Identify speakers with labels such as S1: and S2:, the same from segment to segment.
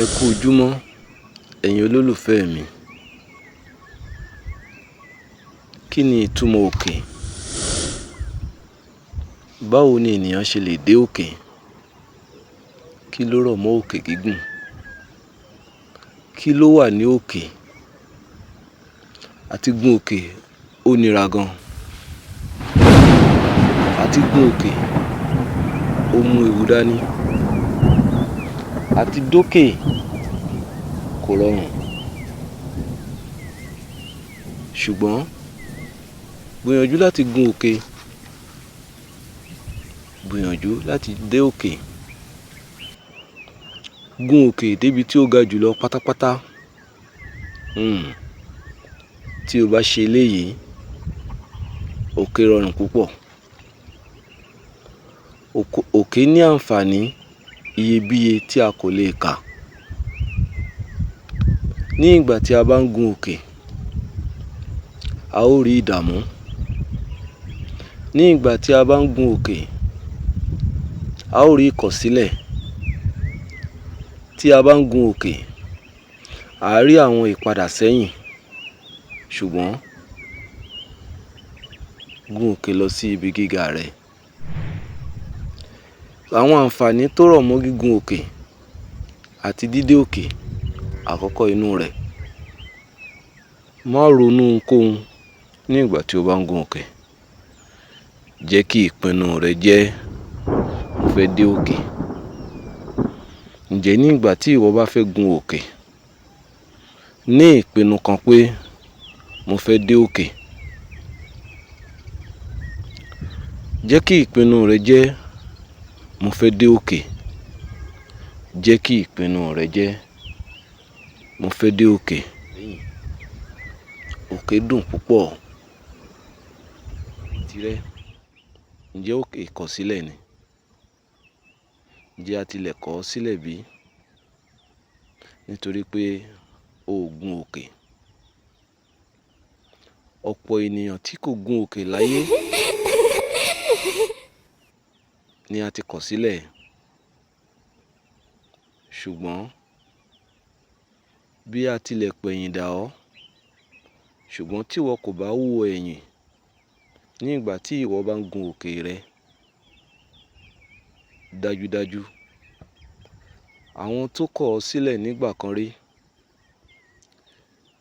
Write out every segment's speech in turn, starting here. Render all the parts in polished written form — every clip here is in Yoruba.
S1: Ẹ kú ojúmọ́, ẹ̀yin olólùfẹ́ mi. Kí ni ìtumọ̀ òkè? Báwo ni ènìyàn ṣe lè dé òkè? Kí ló rọ̀ mọ́ òkè gígùn? Kí ló wà ní òkè? Àti gun òkè ó nira gan. Àti gun òkè ó mú ewu dání. Àti dókè kò rọrùn. Ṣùgbọ́n gbìyànjú láti gun òkè. Gbìyànjú láti dé òkè. Gun òkè débi tí ó ga jùlọ pátápátá. Tí o bá ṣe eléyìí, òkè rọrùn púpọ̀. Òkè ní àǹfààní iyebíye tí a kò lè kà. Ní ìgbà tí a bá ń gun òkè, a ó rí ìdààmú. Ní ìgbà tí a bá ń gun òkè, a ó rí ìkọ̀sílẹ̀. Tí a bá ń gun òkè, à á rí àwọn ìpadà sẹ́yìn. Ṣùgbọ́n gun òkè lọ sí ibi gíga rẹ. Àwọn àǹfààní tó rọ̀ mọ́ gígun òkè àti dídé òkè àkọ́kọ́ inú rẹ̀. Má ronú ohunkóhun ní ìgbà tí o bá ń gun òkè. Jẹ́ kí ìpinnu rẹ jẹ́ mo fẹ́ dé òkè. Ǹjẹ́ ní ìgbà tí ìwọ bá fẹ́ gun òkè, ní ìpinnu kan pé mo fẹ́ dé òkè. Jẹ́ kí ìpinnu rẹ jẹ́ mo fẹ́ dé òkè. Jẹ́ kí ìpinnu rẹ jẹ́ mo fẹ́ dé òkè. Òkè dùn púpọ̀. Tirẹ̀, ǹjẹ́ òkè ìkọ̀sílẹ̀ ni? Ǹjẹ́ a tilẹ̀ kọ̀ ọ́ sílẹ̀ bí? Nítorí pé o ò gun òkè. Ọ̀pọ̀ ènìyàn tí kò gun òkè láyé ni a ti kọ̀ sílẹ̀. Ṣùgbọ́n bí a tilẹ̀ pẹ̀yìn dà ọ́, ṣùgbọ́n tí ìwọ kò bá wo ẹ̀yìn ní ìgbà tí ìwọ bá ń gun òkè rẹ, dájúdájú àwọn tó kọ̀ ọ́ sílẹ̀ nígbà kan rí,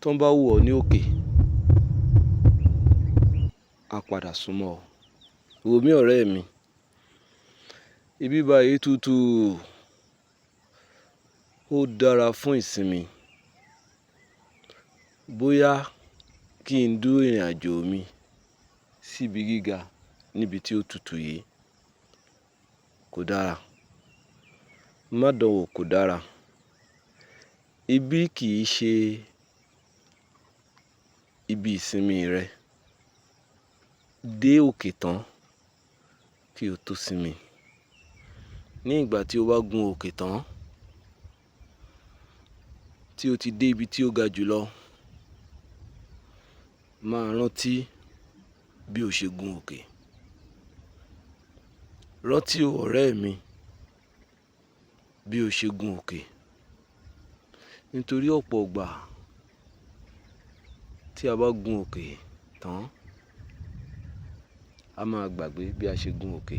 S1: tó ń bá wò ọ́ ní òkè, á padà súnmọ́ ọ. Wò mí ọ̀rẹ́ mi, ibi báyìí tutù, ó dára fún ìsinmi. Bóyá kí n dúró ìrìnàjò mi síbi gíga níbi tí ó tutù yìí kò dára. Má dánwò kò dára. Ibi kì í ṣe ibi ìsinmi rẹ. Dé òkè tán kí o tó sinmi. Ní ìgbà tí o bá gun òkè tán, tí o ti dé ibi tí ó ga jùlọ, máa rántí bí o ṣe gun òkè. Rántí o ọ̀rẹ́ mi bí o ṣe gun òkè. Nítorí ọ̀pọ̀ ìgbà tí a bá gun òkè tán, a máa gbàgbé bí a ṣe gun òkè.